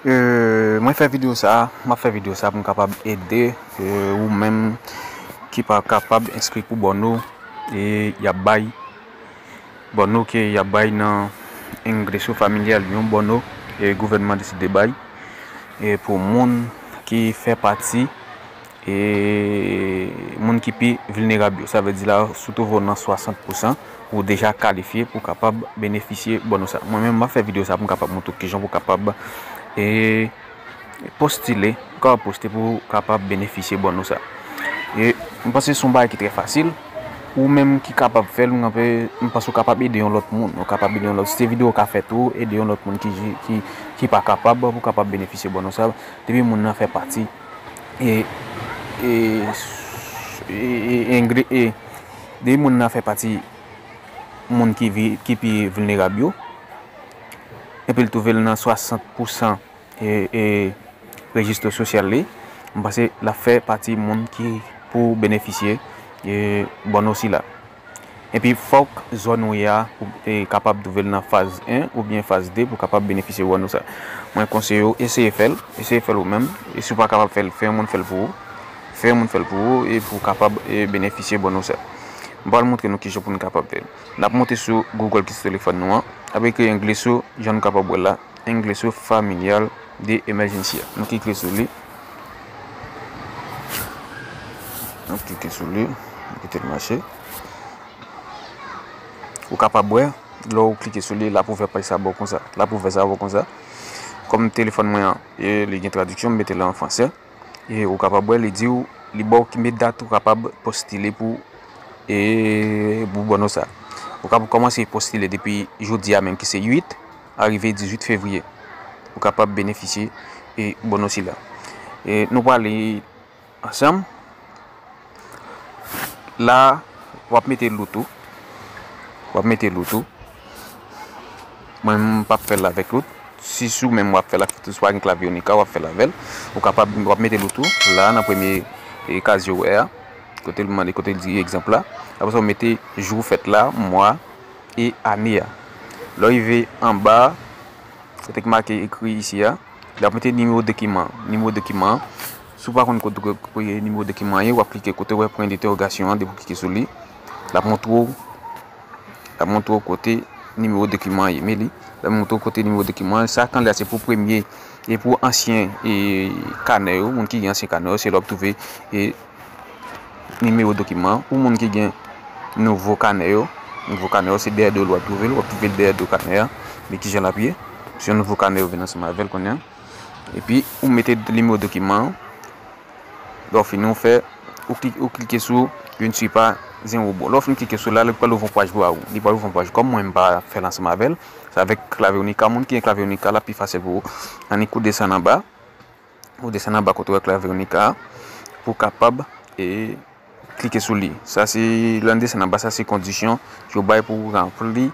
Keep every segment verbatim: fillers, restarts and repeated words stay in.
E, mwen fè videyo sa, m ap fè videyo sa pou m kapab ede, e, ou menm ki pa kapab enskri pou Bono, e y ap bay Bono ke y ap bay nan Ingreso Familial, yon Bono, e gouvènman deside bay, e pou moun ki fè pati, e moun ki pi vilnerab yo. Sa vle di la, si w twouve w nan swasant pousan, ou deja kalifye pou kapab benefisye Bono sa. Mwen menm, m ap fè videyo sa pou m kapab montre w kijan pou kapab, e, postile, ou kapab poste pou kapab benefisye Bono sa. E m panse se yon bagay ki trè fasil. Ou menm ki kapab fè l, m kanpe, m panse w kapab ede yon lòt moun. Ou kapab ede yon lòt, si se videyo w ka fè tou, ede yon lòt moun ki, ki, ki pa kapab, pou kapab benefisye Bono sa. Depi moun nan fè pati, e, e, e, e, engre-, e, depi moun nan fè pati moun ki vi-, ki pi vilnerab yo, epi l twouve l nan swasant pousan e, e, rejistro sosyal li, m panse l ap fè pati moun ki pou benefisye, e, Bono sila. Epi fòk zòn ou ye a pou, e, kapab twouve l nan faz en oubyen faz de pou kapab benefisye Bono sa. Mwen konseye w eseye fè l, eseye fè l ou menm. E si w pa kapab fè l, fè yon moun fè l pou ou. Fè yon moun fè l pou ou e pou w kapab, e, benefisye Bono sa. M pral montre nou kijan pou nou kapab fè l. N ap monte sou Google ki sou telefòn nou an. N ap ekri Ingreso, jan nou kapab wè l la. Ingreso Familial de Emergencia. Nou klike sou li. Nou klike sou li. Nou kite l mache. Ou kapab wè, lè w klike sou li, l ap ouvè paj sa ba w konsa. L ap ouvè sa ba w konsa. Kòm telefòn mwen an, e, li gen tradiksyon, m mete l an fransè. E ou kapab wè, li di w, li ba w ki, men dat ou kapab postile pou, e, pou Bono sa. Ou kapab kòmanse postile depi jodi a menm ki se uit, arive dizuit fevriye. Ou kapab benefisye, e, Bono sila. E nou prale ansanm. La, w ap mete lout ou. W ap mete lout ou. Mwen, m p ap fè l avèk lout. Si sou menm w ap fè l ak, si w pa gen klavye Onika, w ap fè l avè l. Ou kapab, w ap mete lout ou la, nan premye, e, kazye ou wè a. Kote l mande, kote l di egzanp la. Apre sa, w mete jou fèt la, mwa, e ane a. Lè w rive anba, kote k make ekri isi a, l ap mete nimewo dokiman an. Nimewo dokiman an, si w pa konn kote, kote nimewo dokiman an ye, w ap klike kote w wè pwen entèwogasyon an, depi w klike sou li, l ap montre w, l ap montre w kote nimewo dokiman an ye. Men li, l ap montre w kote nimewo dokiman an. Sa k anlè a, se pou premye, e pou ansyen, e, kanè yo, moun ki gen ansyen kanè yo, se la w ap twouve, e, nimewo dokiman an. Pou moun ki gen nouvo kanè yo, nouvo kanè yo, se dèyè do l w ap twouve l, w ap twouve l dèyè do kanè a. Men kijan l ap ye. Se yon nouvo kanè yo vin ansanm avè l kounye a. Epi, ou mete nimewo dokiman an. Lè w fini, ou fè, ou kli-, ou klike sou Je ne suis pas un robot. Lè w fin klike sou la, li pral ouvri yon paj pou ou. Li pral ouvri yon paj. Kòm mwen, m pa fè l ansanm avè l, se avèk klavye Onika. Moun ki gen klavye Onika, l ap pi fasil pou ou. Annik ou desann anba. Ou desann anba kote w wè klavye Onika a pou w kapab, e, klike sou li. Sa se, lè n desann anba, sa se kondisyon yo bay pou w ranpli.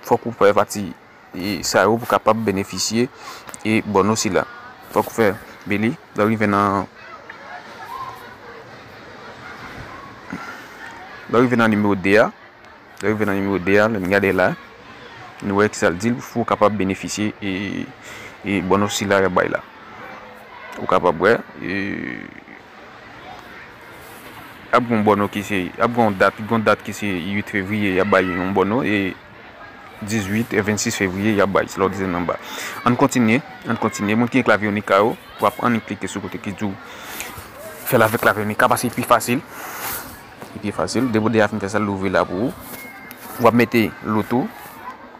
Fòk ou fè pati, e, sa yo pou w kapab benefisye, e, Bono sila. Fòk ou fè beli, lè w rive nan, lè w rive nan nimewo de a, Lè w rive nan nimewo de a, lè n gade la, nou wè kisa l di l pou w kapab benefisye, e, e, Bono sila y ap bay la. Ou kapab wè, e, ap gen yon Bono ki se, ap gen yon dat, gen yon dat ki se uit fevriye, y ap bay yon Bono, e dizuit e vennsis fevriye, y ap bay, se la w desann anba. Ann kontinye, ann kontinye. Moun ki gen klavye Onika yo, w ap annik klike sou kote ki di w fè l avèk klavye Onika, paske li pi fasil. Li pi fasil. Depi w deja fin fè sa, l ouvri la pou ou. W ap mete lout ou.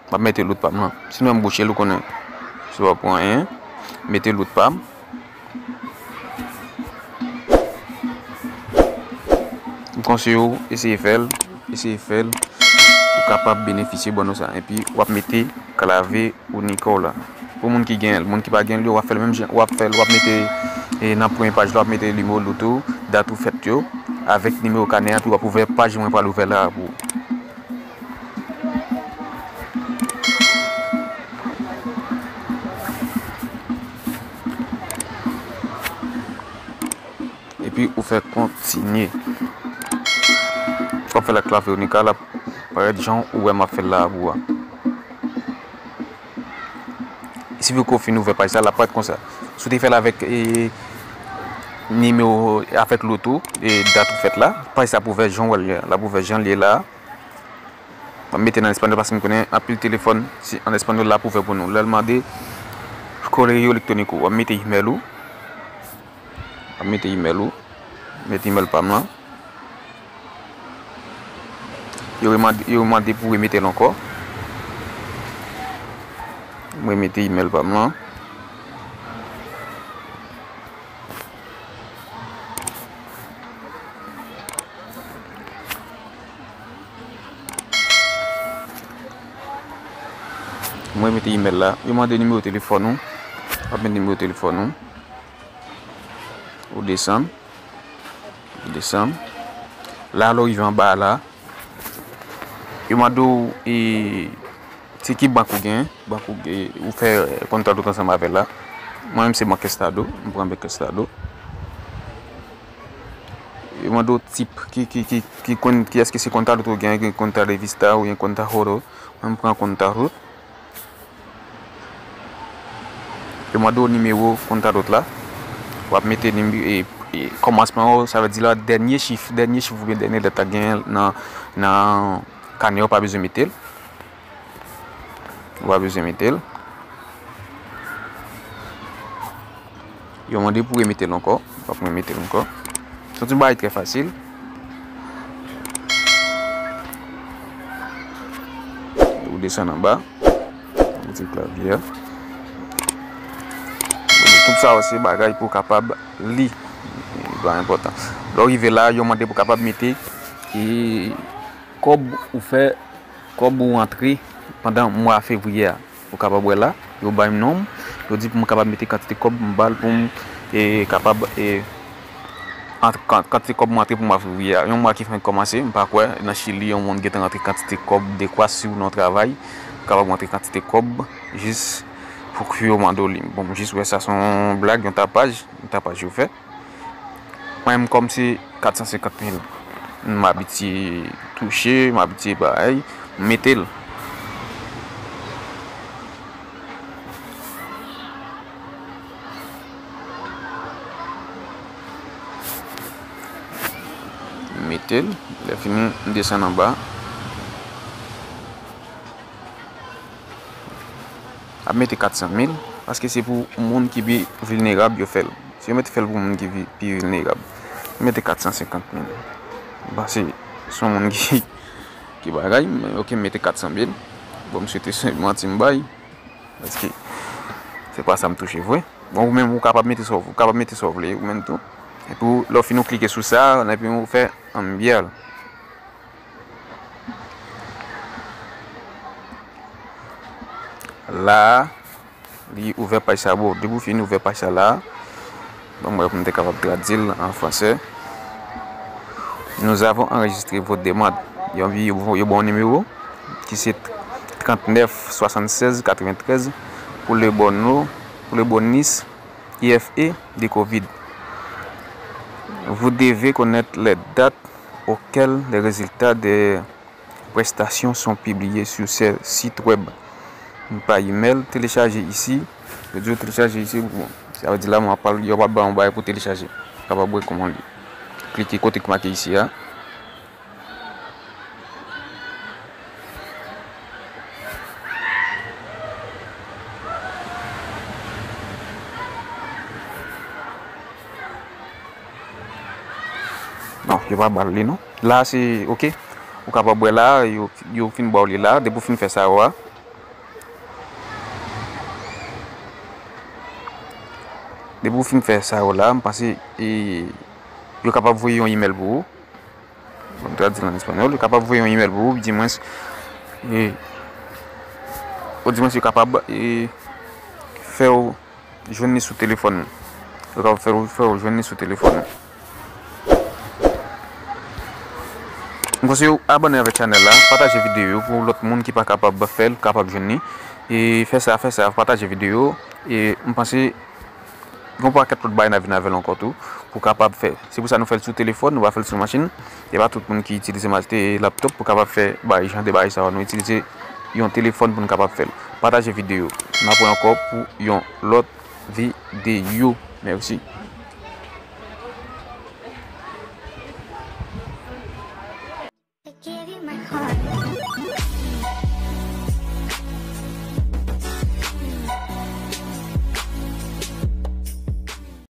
W ap mete lout pa m lan. Sinon, m bouche l, ou konnen. Si w ap pran anyen, mete lout pa m. M konseye w eseye fè l, eseye fè l pou w kapab benefisye Bono sa. Epi, w ap mete klavye Onika w la. Pou moun ki gen l, moun ki pa gen l yo, w ap fè l menm jan, w ap fè l, w ap mete, e, nan premye paj la, w ap mete nimewo loto, dat ou fèt yo, avèk nimewo kanè a tou, w ap ouvè paj mwen pral ouvè la a pou ou. Epi ou fè kontinye. Fò w fè l ak klavye Onika, l ap parèt jan ou wè m ap fè l la a pou ou a. Sifi ke w fin ouvè paj sa, l ap parèt konsa. Si w te fè l avèk, e, nimewo, avèk loto, e dat ou fèt la, paj sa ap ouvè jan w wè l ye a, l ap ouvè jan l ye la a. M ap mete l an espanyòl paske m konnen anpil telefòn, si an espanyòl l ap ouvè pou nou. Lè l mande correo electrónico, w ap mete imèl ou. W ap mete imèl ou. Mete imèl pa m lan. Yo remande, yo mande pou remete l ankò. Mwen mete imèl pa m lan. Mwen mete imèl la. Yo mande nimewo telefòn ou. W ap mete nimewo telefòn ou. Ou desann. Ou desann. La, lè w rive anba a la, yo mande w, e, se ki bank ou gen, bank ou gen, ou fè, e, kontadot ansanm avè l la. Mwen menm se bank Estado, m pran bank Estado. Yo mande w tip, ki, ki, ki, ki kon-, ki èske se kontadot ou gen, ki kontadot vista oubyen kontadot. Mwen m pran kontadot. Yo mande w nimewo kontadot la. W ap mete nime-, e, e, kòmansman w, sa vle di la, dènye chif, dènye chif oubyen dènye lèt la genyen nan, nan kanè w, pa bezwen mete l. Ou pa bezwen mete l. Yo mande pou remete l ankò. Fòk mwen mete l ankò. Se yon ti bagay trè fasil. Ou desann anba. Ou ti klavye a. Tout sa yo se bagay pou w kapab li. Li pa enpòtan. Lè w rive la, yo mande pou w kapab mete, e, kòb ou fè, kòb ou antre pandan mwa fevriye a. Ou kapab wè la, yo bay m non m, yo di pou m kapab mete kantite kòb m ba l pou m, e, kapab, e, ant-, kan-, kantite kòb m antre pou mwa fevriye a. Yon mwa ki fenk kòmanse, m pa kwè nan Chili yon moun gentan rantre kantite kòb dekwa si w nan yon travay, ou kapab rantre kantite kòb jis pou ke yo mande w li. Bon, m jis wè sa se yon blag, yon tapaj, yon tapaj yo fè. Mwen menm kòm se kat san senkant mil m abitye touche, m abitye bay, m mete l. M mete l, lè fini, m desann anba. Ap mete kat san mil, paske se pou moun ki pi vilnerab yo fè l. Si yo mete fè l pou moun ki vi-, pi vilnerab, mete kat san senkant mil. M panse se yon moun ki, ki bagay, men ok, m mete kat san mil. Bon, m swete se manti m bay, paske se pa sa m touche vre. Bon, ou menm, ou kapab mete sa, ou kapab mete sa w vle, ou menm tou. Epi, lè w fin, ou klike sou sa, epi ou fè enviar. La, li ouvè paj sa, bon, depi w fin ouvè paj sa la, ban m wè pou m te kapab tradui l an fransè. Nous avons enregistré votre demande. Yo, yo, yo ba w nimewo ki se trannèf swasannsèz katreventrèz pou le Borno, pou le Bornis, I F E de covid. Vous devez connaître les dates auxquelles les résultats des prestations sont publiés sur ce site web. Pa imèl, téléchargez ici. Yo di w téléchargez ici, bon, sa vle di la, mwen ap pale, yo pral ba w yon bagay pou téléchargé. Ou kapab wè kòman li. Klike kote ki make ici a. Non, yo pa ba l li, non. La, se, ok. Ou kapab wè la, yo, yo fin ba w li la. Depi w fin fè sa yo a. Depi w fin fè sa yo la, m panse, e, yo kapab voye yon imèl pou ou. Bon, m tradui l an espanyòl. Yo kapab voye yon imèl pou ou, di mwens, e, ou di mwens yo kapab, e, fè w jwenn li sou telefòn ou. Yo kapab fè w, fè w jwenn li sou telefòn ou. M konseye w abòne avèk chanèl la, pataje videyo pou lòt moun ki pa kapab fè l, kapab jwenn li. E fè sa, fè sa, pataje videyo. E m panse gen yon pakèt lòt bagay n a vin avè l ankò tou, pou kapab fè. Se pou sa nou fè l sou telefòn, nou pa fè l sou machin. E pa tout moun ki itilize mach-, e, laptòp pou kapab fè bagay, jan de bagay sa yo. Nou itilize yon telefòn pou nou kapab fè l. Pataje videyo. N ap wè ankò pou yon lòt videyo. Mèsi. I give you my heart.